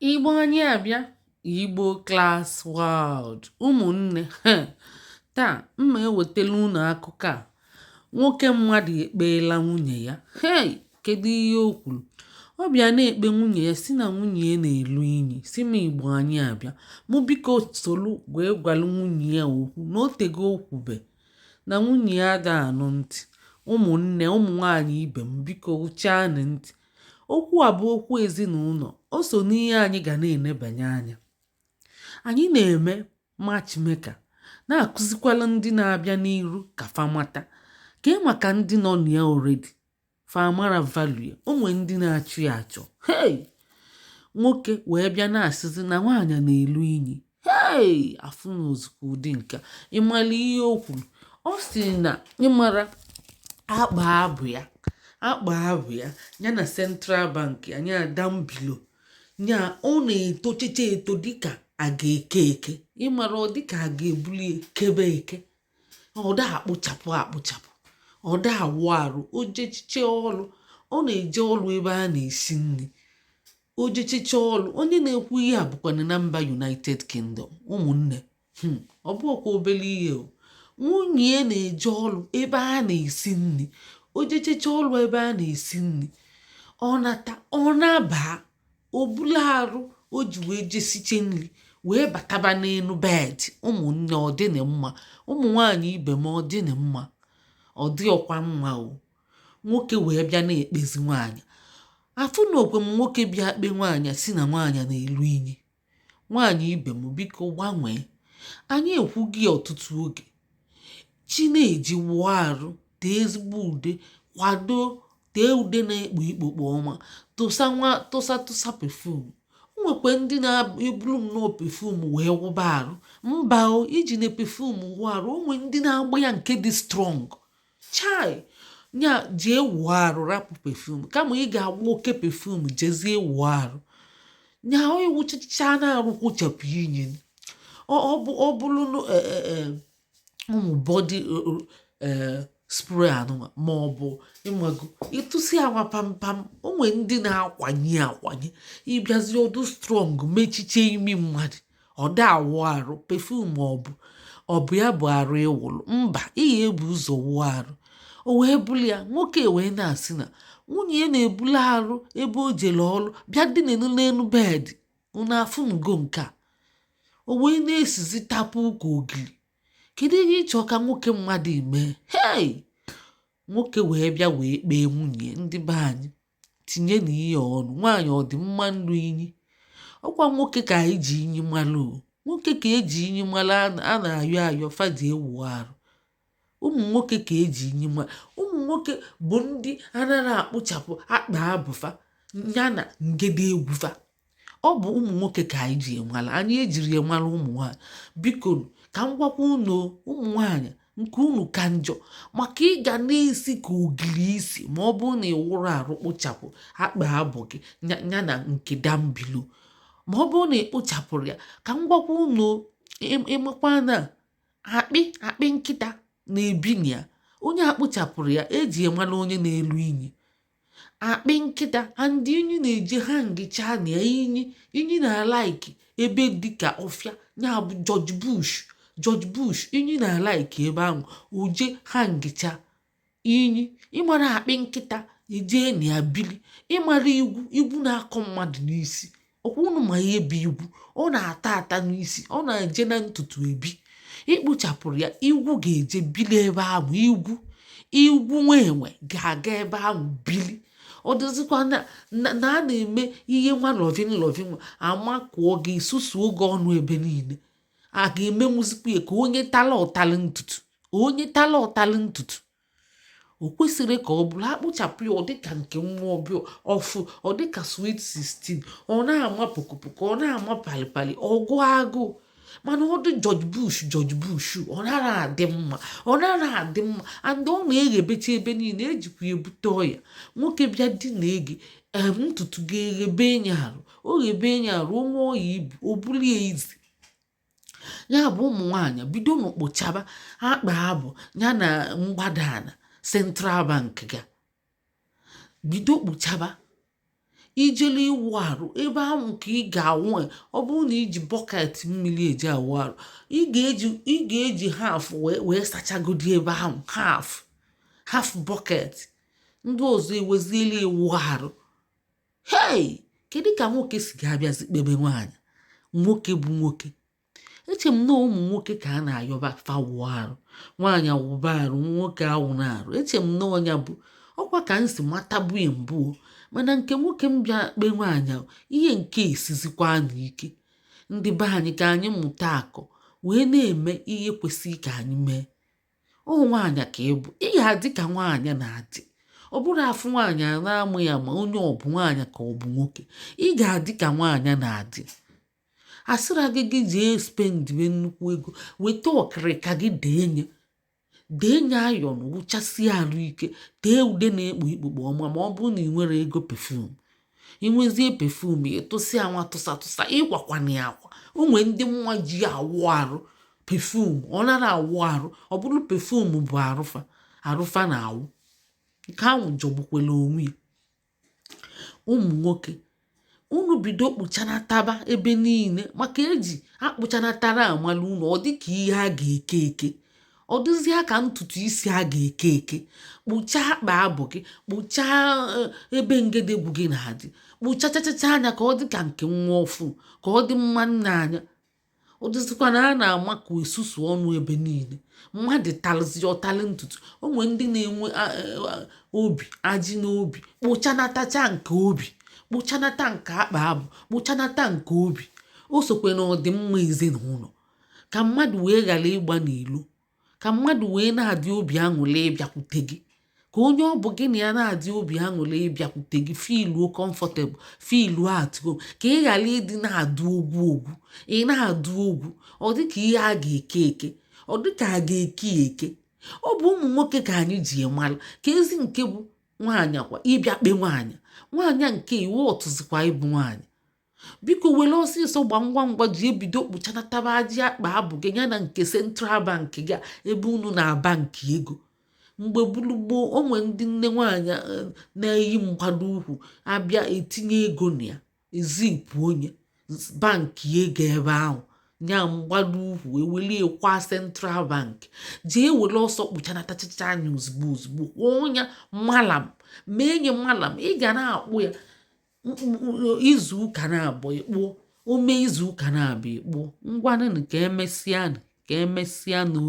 Igbo anyị abịa, Igbo Class World, ụmụnne. Taa m ma ewetala unu akụkọ a. Nwoke mmadụ ekpeela nwunye ya. Hei, kedu ihe o kwuru? Ọ bịa na-ekpe nwunye ya, si na nwunye ya na-elu inyi. Si m, Igbo anyị abịa, mụ biko solu wee gwalụ nwunye ya okwu na o tego okwube na nwunye ya ada anụ ntị. Ụmụnne, ụmụ nwaanyị ibe m, biko chaanụ ntị. Okwu a bụ okwu ezinụlọ. O so n'ihe anyị ga na-enebanye anya. Anyị na-eme matchmaker, na-akụzikwala ndị na-abịa n'iru ka fa mata kee maka ndị nọ na ya already, fa mara value. O nwee ndị na-achụ ya achọ. Hey, nwoke wee bịa na-asịzi na nwaanyị na-elu inyi. Hey, afụ na ozukwa ụdị nke a. Ịmara ihe o kwuru? Ọ sị na ịmara akpa abụ ya, akpa abụ ya ya na Central Bank anya down below nya, ọ na-etochecha eto dịka a ga-eke eke. Ịmara, ọ dịka a ga-ebuli kebe eke. Ọ da akpụchapụ akpụchapụ, ọ da awụ arụ. O jechiche ọrụ, ọ na-eje ọrụ ebe a na-esi nri. O jechiche ọrụ, onye na-ekwu ihe a bụkwana na mba United Kingdom. Ụmụnne, ọ bụghịkwa obere ihe o. Nwunye ya na-eje ọrụ ebe a na-esi nri. O jecheche ọrụ ebe a na-esi nri, ọ nata, ọ naba, o bulu arụ o ji wee jesiche nri wee bataba n'elu bed. Ụmụnne, ọ dịnị mma? Ụmụ nwaanyị ibe m, ọ dịnị mma? Ọ dị ọkwa mma o. Nwoke wee bịa na-ekpezi nwaanyị afụ na okwe m. Nwoke bịa kpe nwaanyị, si na nwaanyị na-elu inyi. Nwaanyị ibe m, biko gbanwee. Anyị ekwughị ọtụtụ oge, chi na-eji wụọ arụ, tee ezigbo ude, kwado, tee ude na-ekpo ikpokpo ọma, tụsa nwa, tụsa tụsa perfume. O nwekwa ndị na-eburu nnọọ perfume wee wụba arụ. Mba o, iji na perfume wụ arụ. O nwee ndị na-agba ya nke dị strong. Chai, nya jee wụọ arụ, rapụ perfume. Kama ị ga-agba oke perfume, jezie wụọ arụ. Nya iwụchicha na-arụ, kwụchapụ inyi. Ọ bụrụ ụmụ body spray anụnwa, ma ọ bụ ịmago ịtụsị awa pampam. O nwee ndị na-akwanye akwanye, ịbịazi ọdụ strong, mechiche imi mmadụ. Ọ da awụ arụ perfume. Ọ bụ ya bụ arụ ịwụrụ. Mba, ị ga-ebu ụzọ wụọ arụ. O wee bụrụ ya, nwoke wee na-asị na nwunye ya na-ebulu arụ ebe o jere ọrụ bịa dinenu n'elu bed. Unu afụnugo nke a? O wee na-esizi tapụ ụka ogili. Kedu ihe ịchọ ka nwoke mmadụ mee? Hei, nwoke wee bịa wee kpee nwunye. Ndị be anyị, tinye na ihe ọnụ. Nwaanyị, ọ dị mma nlu inyi? Ọkwa nwoke ka anyị ji inyi malụ o. Nwoke ka eji inyi malụ. A na-ayọ ayọ fadi ewu arụ. Ụmụ nwoke ka eji inyi malụ. Ụmụ nwoke bụ ndị anaghị akpụchapụ akpa abụfa ya na ngede egwufa. Ọ bụ ụmụ nwoke ka anyị ji mara. Anyị ejiri mara ụmụ nwanyị. Biko, ka m gwakwa unu, ụmụ nwanyị, nke unu ka njọ, maka ị ga na-esi ka ogiri isi ma ọ bụrụ na ị wụrụ arụ, kpụchapụ akpa abụ gị ya na nke down below. Ma ọ bụrụ na ị kpụchapụrụ ya, ka m gwakwa unu, ịmakwa na akpị akpị nkịta na-ebi na ya. Onye akpụchapụrụ ya, eji mara onye na-elu inyi. Akpị nkịta and inyi na-eje ha ngịcha na ya. Inyi, inyi na-alike ebe dịka ọfịa ya bụ George Bush. George Bush, inyi na-alike ebe ahụ oje ha ngịcha inyi. Ịmara akpị nkịta ejee na ya bili. Ịmara igwu, igwu na-akọ mmadụ n'isi. Ọkwa unu ma ihe bụ igwu? Ọ na-ata ata n'isi, ọ na-eje na ntutu ebi. Ịkpụchapụrụ ya, igwu ga-eje bili ebe ahụ. Igwu, igwu nwa enwe ga-aga ebe ahụ bili. Ọ dịzikwa na na a na-eme ihe nwa loving loving nwa amakụọ gị, susuo gị ọnụ ebe niile. A ga-emenwuzikwa ya ka onye tala ụtalị ntutu, onye tala ụtalị ntutu. O kwesịrị ka ọ bụrụ akpụchapụ ya, ọ dịka nke nwa ọbịa ọfụ, ọ dịka sweet 16, ọ na-ama pokopoko, ọ na-ama palipali, ọgụ agụụ. Mana ọ dị George Bush, George Bush, ọ nara adị mma, ọ nara adị mma. And ọ na-eghebecha ebe niile, ejikwa ebute ọya. Nwoke bịa dina gị, ntutu ga-eghebe enyi arụ, o ghebe enyi arụ, onwe ọya ibu, o bulie izi ya. Bụ ụmụ nwaanyị, bido n'ụkpụchaba akpa abụ ya na mgbada ana Central Bank ga bido kpụchaba. Ijele ịwụ arụ ebe ahụ ka ị ga-awụ. Ọ bụrụ na iji bucket mmiri eji awụ arụ, ị ga-eji half wee sachagodi ebe ahụ, half half bucket, ndị ọzọ eweziela ịwụ arụ. Hei, kedu ka nwoke si ga-abịazi kpebe nwaanyị? Nwoke bụ nwoke. Eche m na ụmụ nwoke ka a na-ayọba fa wụọ arụ, nwaanyị awụba arụ, nwoke awụ na arụ. Eche m na ọnya bụ ọkwa ka m si matabu ya mbụ, mana nke nwoke m bịa kpe nwaanyị, ihe nke esizikwa n'ike. Ndị be anyị, ka anyị mụta akọ wee na-eme ihe kwesịrị ka anyị mee. Ọ nwaanyị ka ị bụ, ị ga-adị ka nwaanyị na-adị. Ọ bụrụ afụ nwaanyị a na-amụ ya ma onye ọ bụ nwaanyị ka ọ bụ nwoke, ị ga-adị ka nwaanyị na-adị. Asịra gị gị jee spendibe nnukwu ego, weta ọkịrịka gị deenye deenye ayọn, wụchasịa arụ ike, tee ude na-ekpo ikpokpo ọma. Ma ọ bụrụ na ị nwere ego perfume, inwezie perfume, ịtụsịa nwa tụsa tụsa, ịkwakwana ya akwa. O nwee ndị nwa ji awụ arụ perfume, ọ nara awụ arụ, ọ bụrụ perfume bụ arụfa arụfa na-awụ. Nke ahụ jọgbukwela onwe ya. Ụmụ nwoke, unu bido kpụchanataba ebe niile, maka eji akpụchanatara amala unu. Ọ dịka ihe a ga-eke eke, ọ dịzịa ka ntutu isi a ga-eke eke. Kpụchaa akpa abụ gị, kpụchaa ebe ngedegwu gị na-adị, kpụchachachacha anya ka ọ dị ka nke nwa ọfụ, ka ọ dị mma nna anya. Ọ dịzikwa na a na-ama ka esusu ọnụ ebe niile, mmadụ talụzi ọtalị ntutu. O nwee ndị na-enwe obi ajị n'obi, kpụchanatacha nke obi, kpụchanata nke akpa abụ, kpụchanata nke obi. O sokwe na ọdịmma ezinụlọ, ka mmadụ wee ghara ịgba n'ilo, ka mmadụ wee na-adị obi aṅụrị ịbịakwute gị, ka onye ọ bụ gị na ya na-adị obi aṅụrị ịbịakwute gị, feeluo comfortable, feeluo at home, ka ị ghara ịdị na-adụ ogwu ogwu. Ị na-adụ ogwu, ọ dị ka ihe a ga-eke eke, ọ dị ka a ga-eke ya eke. Ọ bụ ụmụ nwoke ka anyị ji mara ka ezi nke bụ nwaanyị kwa ịbịa kpe nwaanyị. Nwaanyị nke iwu ọtụzikwa ịbụ nwaanyị, biko were ọsịsọ gba ngwa ngwa ji ebido kpụchanataba ajị akpa abụ gị, ya na nke Central Bank gị ebe unu na-aba nke ego. Mgbe gboo, onwe ndị nne nwaanyị na-eyi mgbado ukwu, abịa etinye ego na ya, ezipụ onye bankị ego ebe ahụ nya mgbado ukwu, ewelie kwa Central Bank. Jee were ọsọ kpụchanatachacha anya ozugbo ozugbo, kwụọ ya malam, mee nye malam. Ị ga na-akpụ ya izu ụka na-abụọ, ịkpụọ ome izu ụka na-abịa, ịkpụọ. Ngwanụ, ka emesịanụ, ka emesịanụ.